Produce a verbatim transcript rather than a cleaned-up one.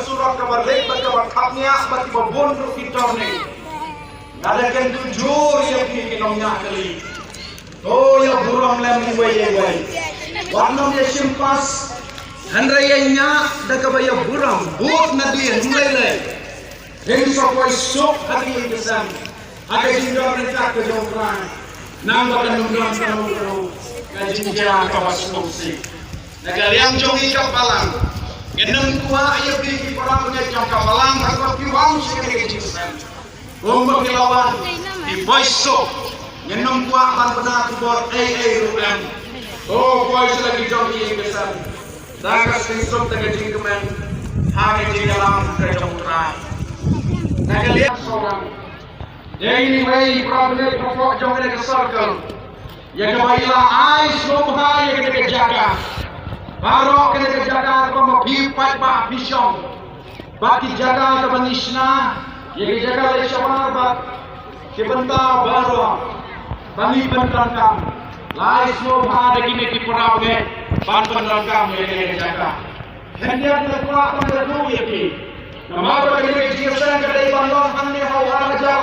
surok kaba leit bad kaba khapngiah bad kiba bun ruh ki turning. Lada kyntu jur ïa phi ki nongñiah kali, to ïa burom lem iwei ïa iwei. Wat nym ïa shim pass, hynrei ïa ñiah da kaba ïa burom, bud nadien, ym lei lei. Rim sa poi suk ha ki ïing ki sem, ha ka jingdon ryngkat ka jong U Trai. Nang ba kan ym don kano kano ka jingjia kaba sngewsih. Na ka liang jong ngi ka balang, ngin ym kwah ïa phi ki para bangeit jong ka balang, ha kaba phi wan sha kane ka jingsem. Kumba phi la wan, phi poi suk, ngin ym kwah ban bna khubor ei ei ruh em. To poi sha la ki jong ki ïing ki sem da ka jingsuk, da ka jingkmen, ha ka jingïalam ka jong U Trai. Na ka liang Sohra, dei iwei i para bangeit baroh jong kane ka circle ïa kaba i la ai sngewbha ïa kane ka jaka. Baroh kane ka jaka kaba ma phi paidbah phi shong, ba ki jaka kaba ngi shna, ïa ki jaka leit shabar bad ki bynta baroh ba ngi pyndonkam. La ai sngewbha da kine ki para bangeit ban pyndonkam ïa kane ka jaka. Khyndiat nga kwah ban ïathuh ïa phi, namar ba kane ka jingïaseng ka dei ban long hangne ha u ar hajar